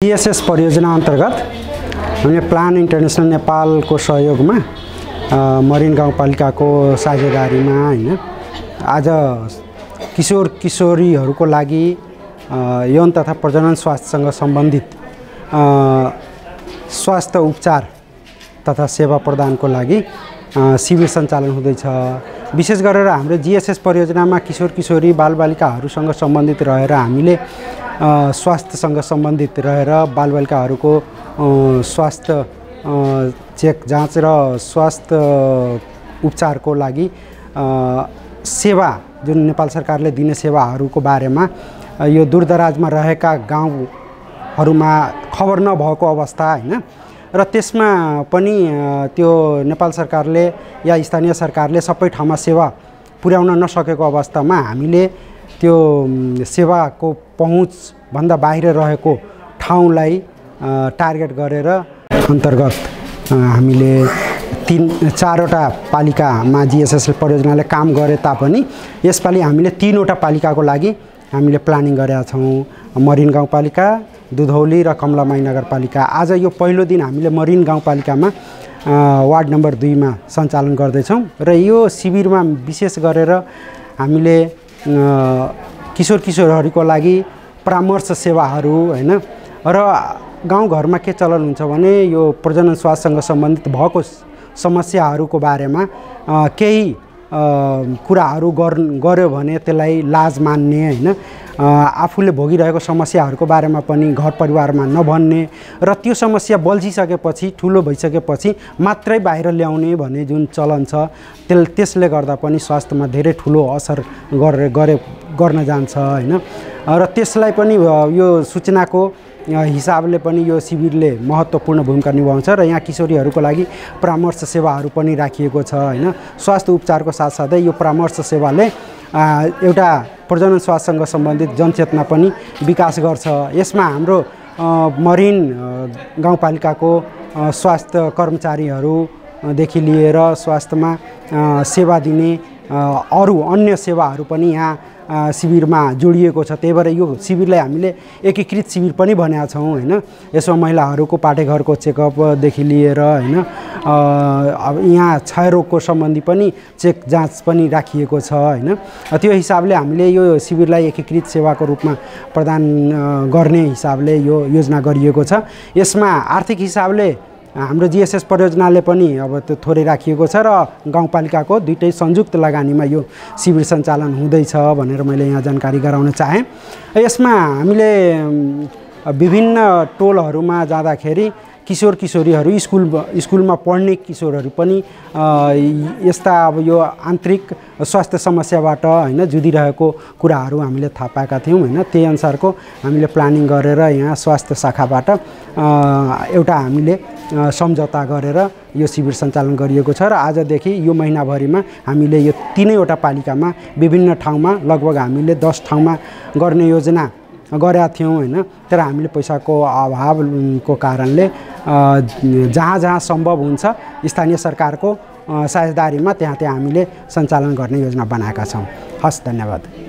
GSS परियोजना अन्तर्गत हामीले प्लान इन्टरनेसनल नेपालको सहयोगमा मरिन गाउँपालिकाको साझेदारीमा हैन आज किशोर किशोरीहरूको लागि यौन तथा प्रजनन स्वास्थ्यसँग सम्बन्धित स्वास्थ्य उपचार तथा सेवा प्रदानको लागि शिविर सञ्चालन हुँदैछ। विशेष गरेर हाम्रो जीएसएस परियोजनामा किशोर किशोरी बालबालिकाहरूसँग सम्बन्धित रहेर हामीले स्वास्थ्यसँग सम्बन्धित रहेर बालबालिकाहरूको स्वास्थ्य चेक जाँच र स्वास्थ्य उपचारको लागि सेवा जुन नेपाल सरकारले दिने सेवाहरूको बारेमा यो दूरदराजमा रहेका गाउँहरूमा खबर नभएको अवस्था हैन र त्यसमा पनि त्यो नेपाल सरकारले या स्थानीय सरकारले सबै ठाउँमा सेवा पुर्याउन नसकेको अवस्थामा हामीले त्यो सेवाको पहुँच भन्दा बाहिर रहेको ठाउँलाई टार्गेट गरेर अन्तर्गत हामीले 4वटा पालिकामा जीएसएस परियोजनाले काम गरे तापनि यसपालि हामीले 3वटा पालिकाको लागि हामीले प्लानिङ गरेका छौँ। मरिन गाउँपालिका, दुधौली र कमलामाई नगरपालिका। आज यो पहिलो दिन हामीले मरिन गाउँपालिकामा वार्ड नम्बर 2 मा सञ्चालन गर्दैछौँ र यो शिविरमा विशेष गरेर हामीले किशोर किशोरहरूको लागि परामर्श सेवाहरू हैन र गाउँघरमा के चलन हुन्छ भने यो प्रजनन स्वास्थ्यसँग सम्बन्धित भएको समस्याहरूको बारेमा केही कुराहरू गर्यो भने त्यसलाई लाज मान्ने हैन आफूले भोगिरहेको समस्याहरूको बारेमा पनि घर परिवारमा नभन्ने र त्यो समस्या बल्झिसकेपछि ठुलो भइसकेपछि मात्रै बाहिर ल्याउने भन्ने जुन चलन छ त्यसले गर्दा पनि स्वास्थ्यमा धेरै ठुलो असर गर्न जान्छ हैन र त्यसलाई पनि यो सूचनाको हिसाबले पनि यो शिविरले महत्त्वपूर्ण भूमिका निभाउँछ र यहाँ किशोरीहरूको लागि परामर्श सेवाहरू पनि राखिएको छ हैन। स्वास्थ्य उपचारको साथसाथै यो परामर्श सेवाले एउटा प्रजनन स्वास्थ्यसँग सम्बन्धित जनचेतना पनि विकास गर्छ। यसमा हाम्रो मरिन गाउँपालिकाको स्वास्थ्य कर्मचारीहरूदेखि लिएर स्वास्थ्यमा सेवा दिने अरू अन्य सेवाहरू पनि यहाँ शिविरमा जोडिएको छ। त्यही भएर यो शिविरलाई हामीले एकीकृत शिविर पनि भनेका छौँ हैन। यसमा महिलाहरूको पाटेघरको चेकअपदेखि लिएर हैन अब यहाँ क्षयरोगको सम्बन्धी पनि चेक जाँच पनि राखिएको छ हैन। त्यो हिसाबले हामीले यो शिविरलाई एकीकृत सेवाको रूपमा प्रदान गर्ने हिसाबले यो योजना गरिएको छ। यसमा आर्थिक हिसाबले हाम्रो जीएसएस परियोजनाले पनि अब त्यो थोरै राखिएको छ र गाउँपालिकाको दुईटै संयुक्त लगानीमा यो शिविर सञ्चालन हुँदैछ भनेर मैले यहाँ जानकारी गराउन चाहेँ। यसमा हामीले विभिन्न टोलहरूमा जाँदाखेरि किशोर किशोरीहरू स्कुलमा पढ्ने किशोरहरू पनि यस्ता अब यो आन्तरिक स्वास्थ्य समस्याबाट हैन जुधिरहेको कुराहरू हामीले थाहा पाएका थियौँ हैन। त्यही अनुसारको हामीले प्लानिङ गरेर यहाँ स्वास्थ्य शाखाबाट एउटा हामीले सम्झौता गरेर यो शिविर सञ्चालन गरिएको छ र आजदेखि यो महिनाभरिमा हामीले यो 3वटा पालिकामा विभिन्न ठाउँमा लगभग हामीले 10 ठाउँमा गर्ने योजना गरेका थियौँ हैन। तर हामीले पैसाको अभावको कारणले जहाँ जहाँ सम्भव हुन्छ स्थानीय सरकारको साझेदारीमा त्यहाँ हामीले सञ्चालन गर्ने योजना बनाएका छौँ। हस्, धन्यवाद।